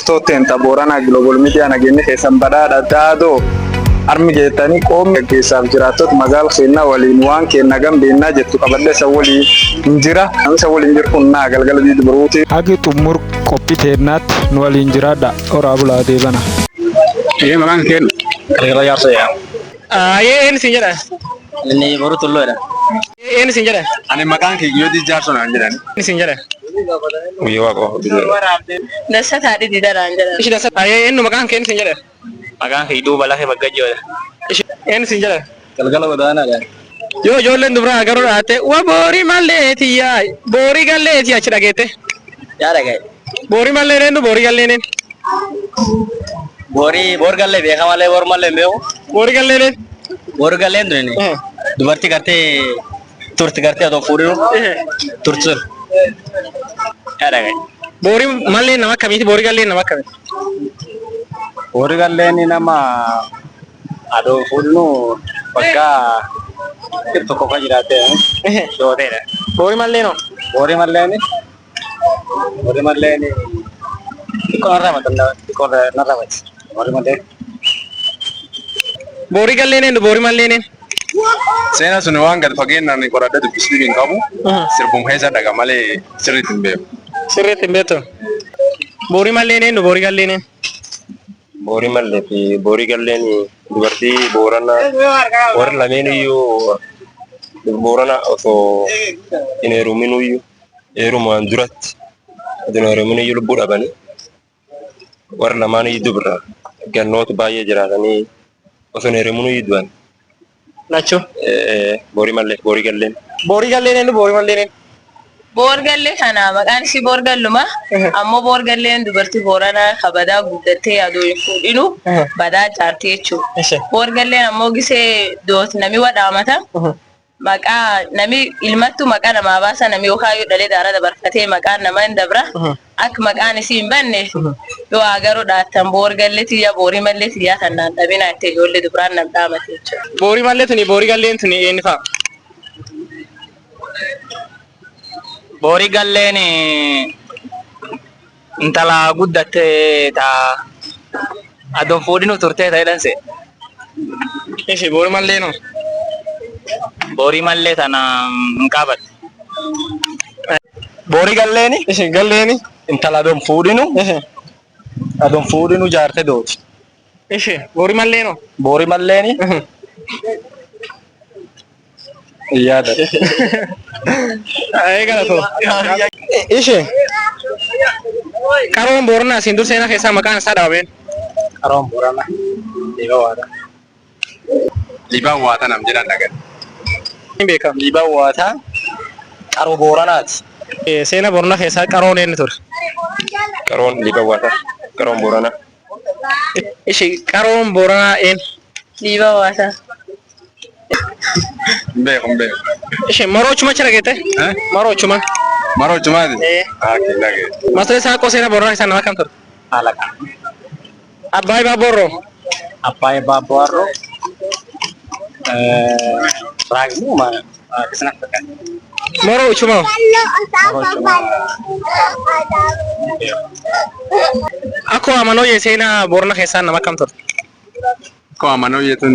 Hordoftoota teenta Booranaa Global Media nageenyi keessan badhaadha daadoo armi geettanii qoomni gaggeessaaf jiraattota magaala keennaa waliin waan keenna gambeennaa jettu qabadhe isa waliin hin jira. Namni isa waliin jiru kun naa galgala diidi biruuti. Hagi xummur qophi teennaatti nu waliin jiraadha. Horaa bulaa deebana. Ee maqaan keen Galgala jaarsa jedhama. Ayyee eenyu siin jedha? Inni boru tulluudha. Eenyu siin jedha? Ani maqaan kee Yoodii Jaarsoo naan jedhan. Eenyu siin jedha? Guyyaa waaqa Dassataa Dididaraan jedhama. Ishi dasa. Ayyee eenyu maqaan kee eenyu siin jedha? Maqaan kee duuba lafee baggajjoodha. Ishi eenyu siin jedha? Galgala godaanaadha. Yoo ijoolleen dubaraa garuu dhaatte wa boorii mallee tiyyaa boorii gallee tiyyaa achi dhageette. Yaa dhagaye. Boorii mallee eenyu boorii gallee eenyu? Borii boor gallee beeka malee boor mallee hin beeku. Boorii gallee eenyu? Boor galleen tuni dubartii gartee turti gartee otoo fuudhinu turti sun. Yaa dhagaye. Boorii mallee nama akkamiiti? Boorii gallee nama akkamiiti? Boori galleen nama adoo fuudhinu waggaa tokko kan jiraatte dooteedha. Boorii mallee noo? Boori malleen boori malleen xiqqoo narraa mata xiqqoo narraa mati. Boori malleen. Boorii galleen eenyu? Boorii malleen eenyu? Seenaa sun waan gad fageenyaan qoradhee dubbisuu hin qabu. Sirbum keessa dhaga malee sirriitti hin beeku. Sirriitti hin beektu. Boorii malleen eenyu? Boorii galleen eenyu? Boorii mallee fi boorii galleen dubartii Booranaa warri lameen iyyuu Boorana osoo hin heerumin iyyuu heerumaan duratti osoo hin heerumin iyyuu lubbuu dhabanii warri lamaan iyyuu dubra gannoota baay'ee jiraatanii osoo hin heerumin iyyuu du'an. Lachuu. Boorii mallee fi boorii galleen. Boorii galleen eenyu? Boorii malleen eenyu? Boorgallee kana maqaan ishii boorgalluma. Ammoo boorgalleen dubartii Booranaa ka badaa guddattee adoo hin fuudhinu badaa jaarti jechuudha. Boorgalleen ammoo gisee doot nami wadhaamata. Maqaa nami ilmattu maqaa namaa baasa nami yookaan yoo dhalee daara dabarfatee maqaan namaa hin dabra. Akka maqaan isii hin banne yoo agaruu dhaattan boorgallee tiyya boorii mallee tiyyaa tan naan dhabinaa jettee ijoollee dubraan nam dhaamate jechuudha. Boorii mallee tuni boorii galleen tuni eenyu fa'a? Boorii galleen intala guddatte ta adoon fuudhinu turtee ta'e dhanse. Ishi boorii mallee noo? Boorii mallee tana hin qaabadhu. Boorii galleeni Ishi galleeni. intala adoon fuudhinu adoon fuudhinu jaarte dooti. Ishi boorii mallee noo? Boorii malleeni yaada. Ee galatoo. Ishi qaroon Booranaa siin dur seenaa keessaa maqaan isaa dhaabeen. Qaroon Booranaa Liiban Waataa. Liibaan Waataa nam jedhan dhagan. Hin beekamu. Liiban Waataa qaroo Booranaati. Seenaa Booranaa keessaa qaroon eenyu ture? Qaroon Liiban Waataa. Qaroon Booranaa. Ishi qaroon Booranaa eenyu? Liiban Waataa. Hin beeku hin beeku. Ishi maroochuma achi dhageette? Maroochuma. Maroo Jumaati? Ee. Ah, dhagee. Masulee Saaqoo seenaa Booranaa keessaa nama kam ture? Alaqa. Abbaay Baabboorroo. Abbaay Baabboorroo. Raagmoo maal? Akkasuma fakkaata. Maroo Uchumaa. Maroo Uchumaa. Akkoo Amanooyee seenaa Booranaa keessaa nama kam ture? Akkoo Amanooyee tun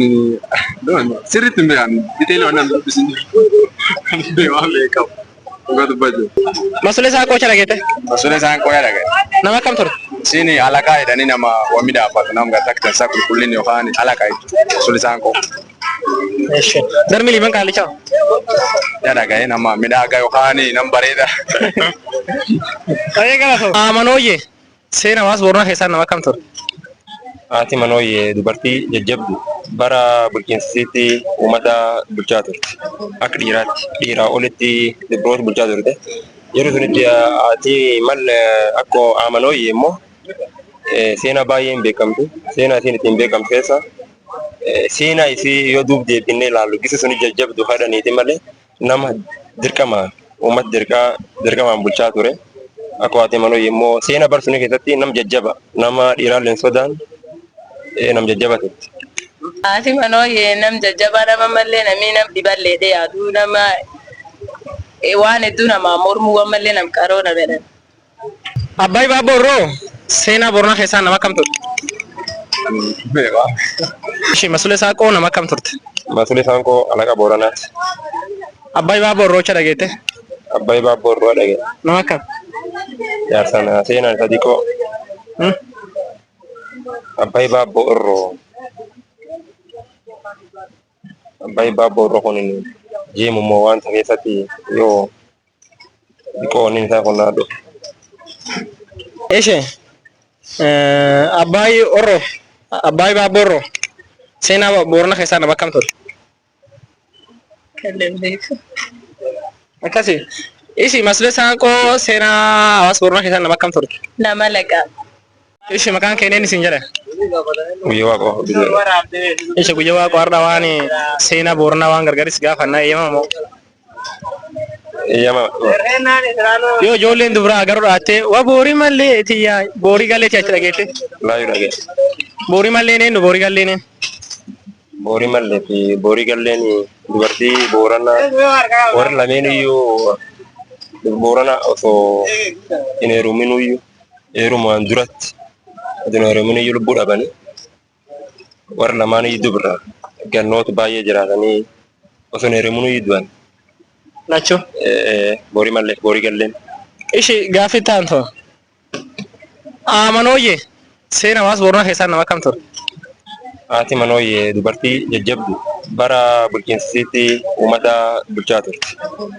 sirriitti hin beekan. Diteelii waan namni dubbisin jiru. Kan beeku waan beekamu. Dhugaa dubbachuu. Masulee Saaqoo achi dhageette? Masulee Saaqoo yaa dhagaye. Nama kam ture? Isiin alaqaa jedhanii nama waa midhaafatu nama gartaa akka tasaa qulqullinni yookaan alaqaa jechuudha. Masulee Saaqoo. Darmi liiban qaalichaa. Yaa dhagaye nama midhaagaa yookaan nama bareeda. Baay'ee galatoo. Amanooyee seena hawaasa Booranaa keessaa nama kam ture? Haati Manooyyee dubartii jajjabdu bara bulchiinsa isiitti uummata bulchaa turte. Akka dhiiraatti dhiiraa olitti dubaroota bulchaa turte. Yeroo sunitti haati mal akka Amanooyyee immoo seenaa baay'een beekamtu. Seenaa isiin ittiin beekamtu keessa seenaa isii yoo duub deebinee ilaallu gisa suni jajjabdu kadhaniiti malee nama dirqamaan uummata dirqaa dirqamaan bulchaa ture. Akka haati Manooyyee immoo seenaa bara sunii keessatti nama jajjaba nama dhiiraallee hin sodaan nama jajjaba turte. Haati Manooyyee nam jajjabaa nama mallee namni nam dhiballee dhiyaatu nama waan hedduu namaa mormuu waan mallee nam qaroo nama jedhan. Abbaay Baabboorroo Seenaa Booranaa keessaa nama akkam turte? Beekaa. Ishee Masulee Saaqoo nama akkam turte? Masulee Saanqoo alaqa Booranaati. Abbaay Baaboo Orroocha dhageette? Abbaay Baabboo Orroo dhage. Nama akkam? Jaarsana seenaan isa xiqqoo. Abbaay Baabboo Orroo. Abbaay Baabboo Orroo kun jeemummoo wanta keessatti yoo xiqqoo inni isaa kun naa dhufe. Ishee Abbaay Orroo Abbaay Baabboo Orroo seenaa Booranaa keessaa nama akkam turte? Kalleen beeku. Akkasi. Ishi Masulee Saanqoo seenaa hawaasa Booranaa keessaa nama akkam turte? Nama laqa. Ishi maqaan keeneen isin jedha. Guyyaa Waaqoo hojjeteera. Ishi guyyaa Waaqoo har'a waan seenaa Booranaa waan gargaaris gaafannaa eeyyamamoo. Eeyyama. Yoo ijoolleen dubaraa garuu dhaattee wa boorii mallee tiyyaa boorii gallee achi dhageette. Laayu dhage. Boorii mallee neennu boorii gallee neen. Boorii mallee fi boorii galleen dubartii Booranaa warri lameen iyyuu Boorana osoo hin heerumin iyyuu heerumaan duratti osoo hin heerumin iyyuu lubbuu dhabanii warri lamaan iyyuu dubra gannoota baay'ee jiraatanii osoo hin heerumin iyyuu du'an. Lachuu. Boorii mallee fi boorii galleen. Ishi gaaffii taantu. Amanooyye seena hawaasa Booranaa keessaa nama akkam ture? Haati Manooyyee dubartii jajjabdu bara bulchiinsisiitti uummata bulchaa turte.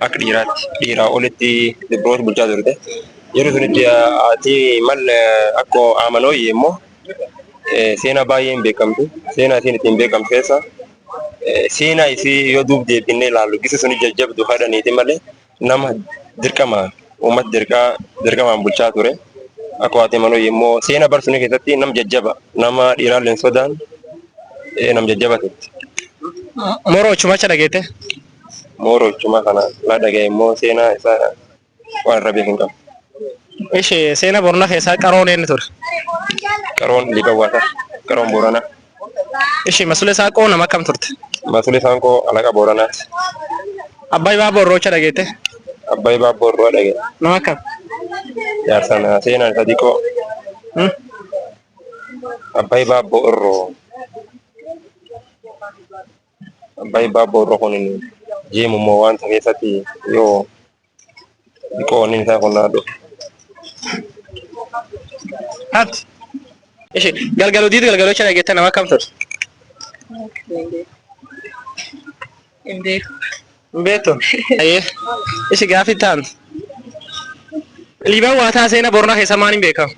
Akka dhiiraatti dhiiraa olitti dubaroota bulchaa turte. Yeroo sunitti haati mal akka Amanooyyee immoo seenaa baay'een beekamtu. Seenaa isiin ittiin beekamtu keessa seenaa isii yoo duub deebinee ilaallu gisa suni jajjabdu kadhaniiti malee nama dirqamaan uummata dirqaa dirqamaan bulchaa ture. Akka haati Manooyyee immoo seenaa bara sunii keessatti nama jajjaba nama dhiiraallee hin sodaan nama jajjaba turte. Moroo chumacha dhageette? Moorochuma kana la dhagaye immoo seenaa isaa waan irra beeku hin qabu. Ishi seenaa Booranaa keessaa qaroon eenyu ture? Qaroon Liqawwaata. Qaroon Booranaa. Ishi Masulee Saaqoo nama akkam turte? Masulee Saanqoo alaqa Booranaati. Abbaay Baaboo Orroocha dhageette? Abbaay Baabboo Orroo dhagaye. Nama akkam? Jaarsana seenaan isa xiqqoo. Abbaay Baabboo Orroo. Abbaay Baabboo Orroo kun jeemummoo wanta keessatti yoo xiqqoo inni isaa kun naa dhufe. Haati. Ishi galgaluu diidi galgaloocha dhageette nama akkam ture? Hin beeku. Hin beektu? Ayyee. Ishi gaaffii taantu. Liibaan waataa seenaa Booranaa keessaa maaliin beekama?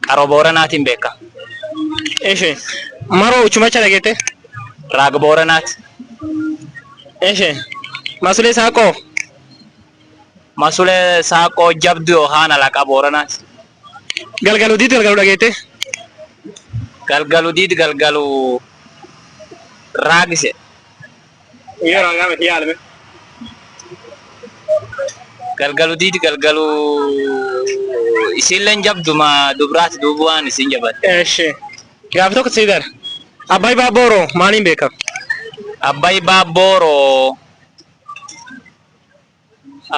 Qaroo Booranaatiin beekama. Ishi maroo uchumacha dhageette? Raaga Booranaati. Ishi Masulee Saaqoo. Masulee Saaqoo jabdu yookaan alaqa Booranaati. Galgaluu diidi galgaluu dhageette? Galgalu diidi galgalu raagise. Guyyaa raagaa miti yaalme. Galgalu diidi galgalu isiilleen jabduma dubraati duuba waan isin jabatte. Eshi. Gaafi tokko sii dara. Abbaay Baabbooroo maaliin beekama? Abbaay Baabbooroo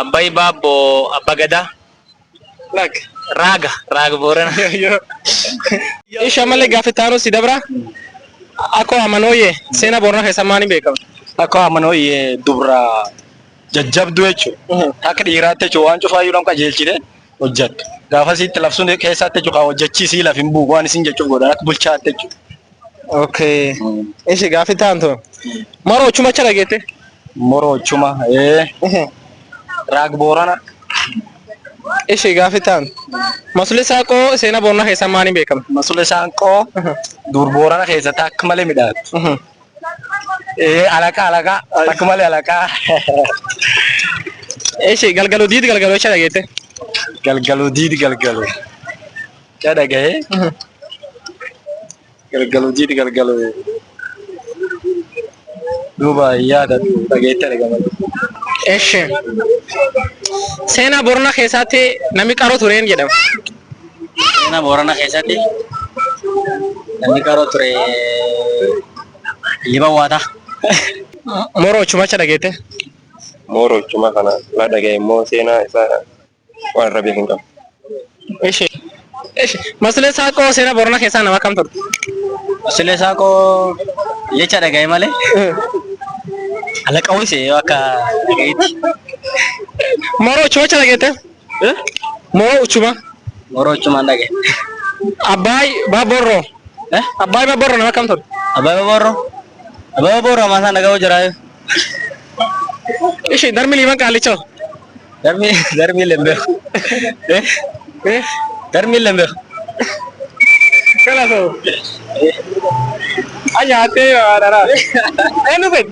Abbaay Baabboo Abba Gadaa Lak. Raaga Raaga Boorana. Ishi ammallee gaaffii taanuu si dabra. Akkoo Amanooyye seenaa Booranaa keessaa maaliin beekama? Akka Amanooyyee dubra jajjabduu jechuudha. Akka dhiiraatti jechuudha waan cufaayyuu nama qajeelchite hojjettu. Gaafa isiitti labsuun keessatti jechuudha kan hojjechiisii laf hin bu'u waan isin jechuun godhan akka bulchaatti jechuudha. Okay. Ishi gaaffii taantu. Maroo chumacha dhageette? Moroochuma Raag Boorana. Ishi gaaffii taantu. Masulee Saaqoo seenaa Booranaa keessaa maaliin beekama? Masulee Saanqoo dur Boorana keessatti akka malee midhaatu. Alaqa alaqa akka malee alaqaa. Ishi galgaluu diidi galgaluu jecha dhageette? Galgaluu diidi galgaluu. Cha dhagahee. Galgaluu diidi galgaluu. Duuba yaada dhageettee dhagamalee. Eshi. Seenaa Booranaa keessatti namni qaroo tureen jedhama. Seenaa Booranaa keessatti namni qaroo ture Liba Waataa. Moroo chumacha dhageette? Moorochuma kana la dhagaye immoo seenaa isaa waan irra beeku hin qabu. Ishi. Ishi Masilee Saaqoo seenaa Booranaa keessaa nama akkam turte? Masilee Saaqoo jecha dhagaye malee. Alaqa wayise yoo akka dhagayetti. Moroo uchuma jecha dhageette? Moroo uchuma. Moroo uchumaan dhagaye. Abbaay Baborroo. Abbaay Baborroo nama akkam turte? Abbaay Baborroo. Abbaay Baborroo ammaa isaan dhaga'uu jiraayu. Ishi darmi liiban qaallichoo. Darmi darmi illee hin beeku. Darmi illee hin beeku. Kalaasoo. Anyaattee baadharaa. Eenyu fedhi?